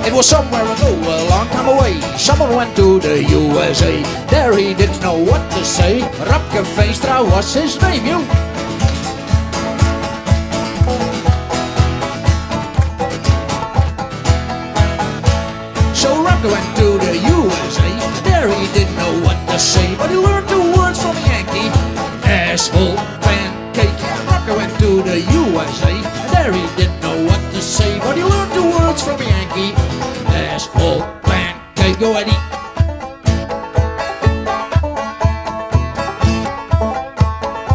It was somewhere ago, a long time away. Someone went to the USA. There he didn't know what to say. Rapke Veenstra was his name, you. So Rapke went to the USA. There he didn't know what to say, but he learned the words from a Yankee. Asshole pancake. Yeah, Rapke went to the USA. There he didn't know what to say, but he learned the words from a Yankee. Asshole pancake. Go Eddie.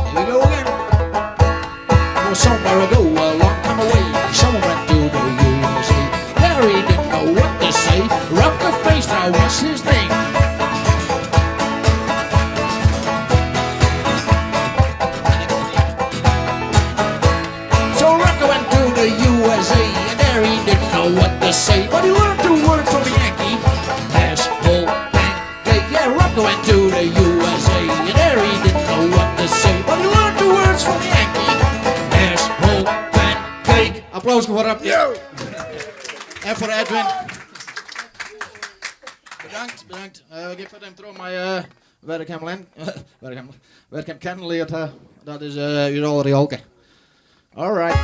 Here we go again. It was somewhere ago, a long time away. Someone went to the USA. There he didn't know what to say. Rapke Veenstra was his name. So Rapke went to the USA, and there he didn't know what to say, but he learned two words from a Yankee. Asshole pancake. Yeah, Rapke went to the USA, and there he didn't know what to say, but he learned two words from a Yankee. Asshole pancake. Applaus foar Rapke. En foar Edwin. Bedankt, bedankt. We gean fierder troch mei wêr't ik him len, wêr't ik him kennen leard ha. Dat is ús aller Jolke. All right.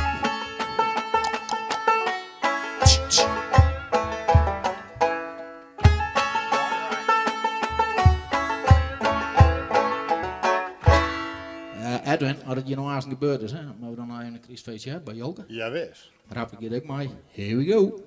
Edwin, as it hjir no aanst gebeurd is, hè, moatte we dan noch even in krystfeestje ha by Jolke? Jawis. Rapke giet ek mei. Here we go.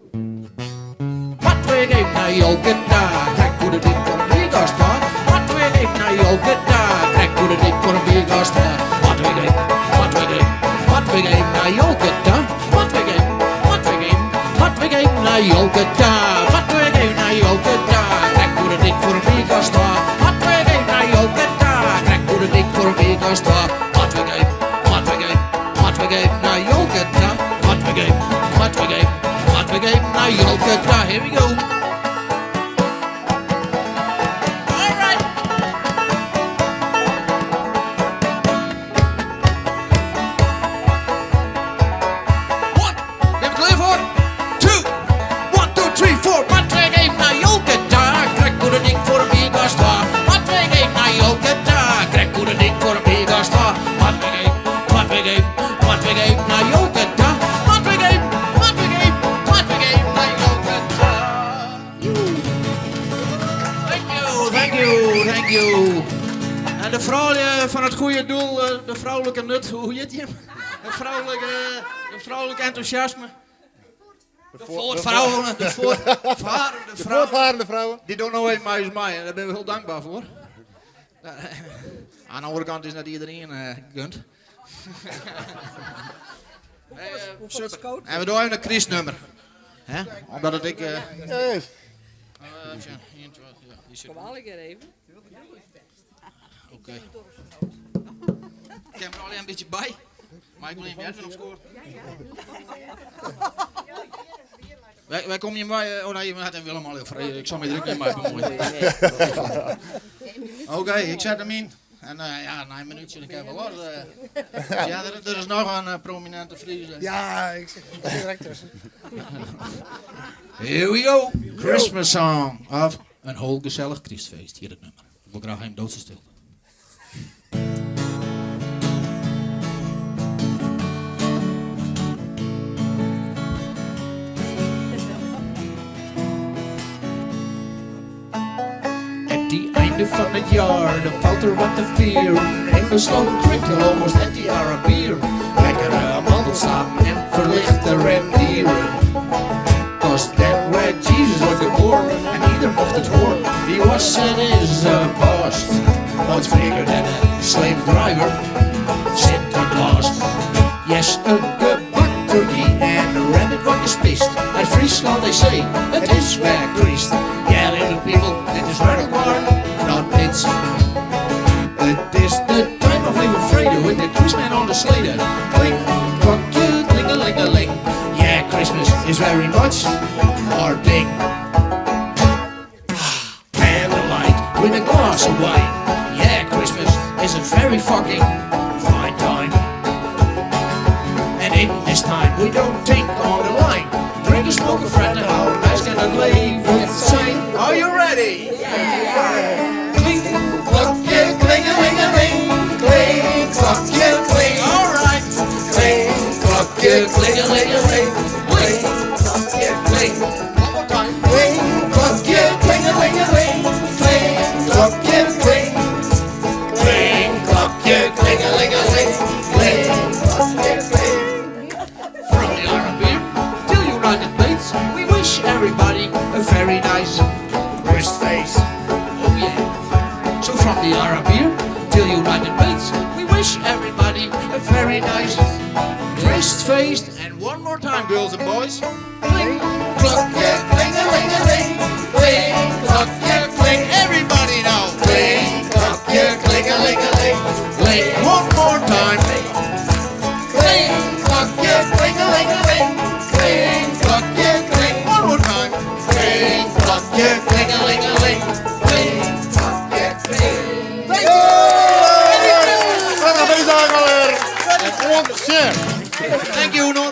Moatte we even nei Jolke ta, krekt oer de dyk foar in bierglas twa. Moatte we even nei Jolke ta, krekt oer de dyk foar in bierglas twa. Moatte we even, moatte we even, moatte we even nei Jolke ta. Moatte we even, moatte we even, moatte we even nei Jolke ta. Moatte we even nei Jolke ta, krekt oer de dyk foar in bierglas twa. Moatte we even nei Jolke ta, krekt oer de dyk foar in bierglas twa. Moatte we even, moatte we even, moatte we even nei Jolke ta. Moatte we even, moatte we even, moatte we even nei Jolke ta. Here we go. All right. One, binne we klear foar? Two, one, two, three, four. Moatte we even nei Jolke ta, krekt oer de dyk foar in bierglas twa. Moatte we even nei Jolke ta, krekt oer de dyk foar in bierglas twa. Moatte we even, moatte we even, moatte we even nei Jolke ta. Moatte we even, moatte we even, moatte we even nei Jolke ta. Thank you, thank you, thank you. En de froulju fan it goede doel, de froulike nut, hoe hjit dy? De froulike entûsjasme. De voortvrouwen, de voortvarende De vrouwen. voortvarende vrouwen. Dy dogge no even mei ús mei en dêr binne we hiel tankber foar. Oan de oare kant is net iderien gund. Nee, super. En we dogge even in krystnûmer. Hè? Omdat it ek. Yes. Tja, 1, 2, ja, dy sit Kom allegear even. Oké. Ik heb er al in bytsje by. Mar ik wol even Edwin op skoar. Wêr komme jim wei? Oh nee, hat Willem al frege. Ik sil my der ek net mei bemuoie. Oké, ik set him yn. En ja, nei in minútsje dan kinne we los. Ja, der is noch in promininte Fries. Ja, ik sit der ek tusken. Here we go. Christmas song. Of in hiel gesellich krystfeest. Hjir it nûmer. Ik wol graach even doodse stilte. At the einde fan it jier, dan falt der wat te fieren. In besloten kring, almost at the Arabieren. Lekkere amandelsappen en ferlichte rendieren. Cause then when Jesus was geboren en ieder mocht it horen, he was and is a boss. Much bigger than a slave driver, Sinterklaas. Yes, in gebakken turkey en een rabbit wat gespist. Uit Friesland, they say, it is wer Kryst. Yeah, little people, dit is werklik waar, not niks. It is the time of lieve vrede with the Christman on the slede. Kling, klokje, klingelingeling. Yeah, Christmas is very much our thing. Candlelight with a glass of wine. Yeah, Christmas is a very fucking fine time. And in this time we don't think on the line. Drinke, smoke, frette, how nice can it leven zijn? Are you ready? Klink, klokje, klingelingeling. Klink, klokje, klink. All right. Klink, klokje, klingelingeling. Klink, klokje, klink. One more time. Klink, klokje, klingelingeling. Klink, klokje, klink. Klink, klokje, klingelingeling. Klink, klokje, klink. From the Arabier till United States, we wish everybody a very nice Wristface. Oh yeah. So from the Arabier till United States, we wish everybody a very nice Christfeest. And one more time, girls and boys. Klink, klokje, klingelingeling. Klink, klokje, klink. Everybody now. Klink, klokje, klingelingeling. Klink, one more time. Klink, klokje, klingelingeling. Klink, klokje, klink. One more time. Klink, klokje, klingelingeling. Klink, klokje, klink. Thank you. Merry Christmas. En oant sjen. Thank you.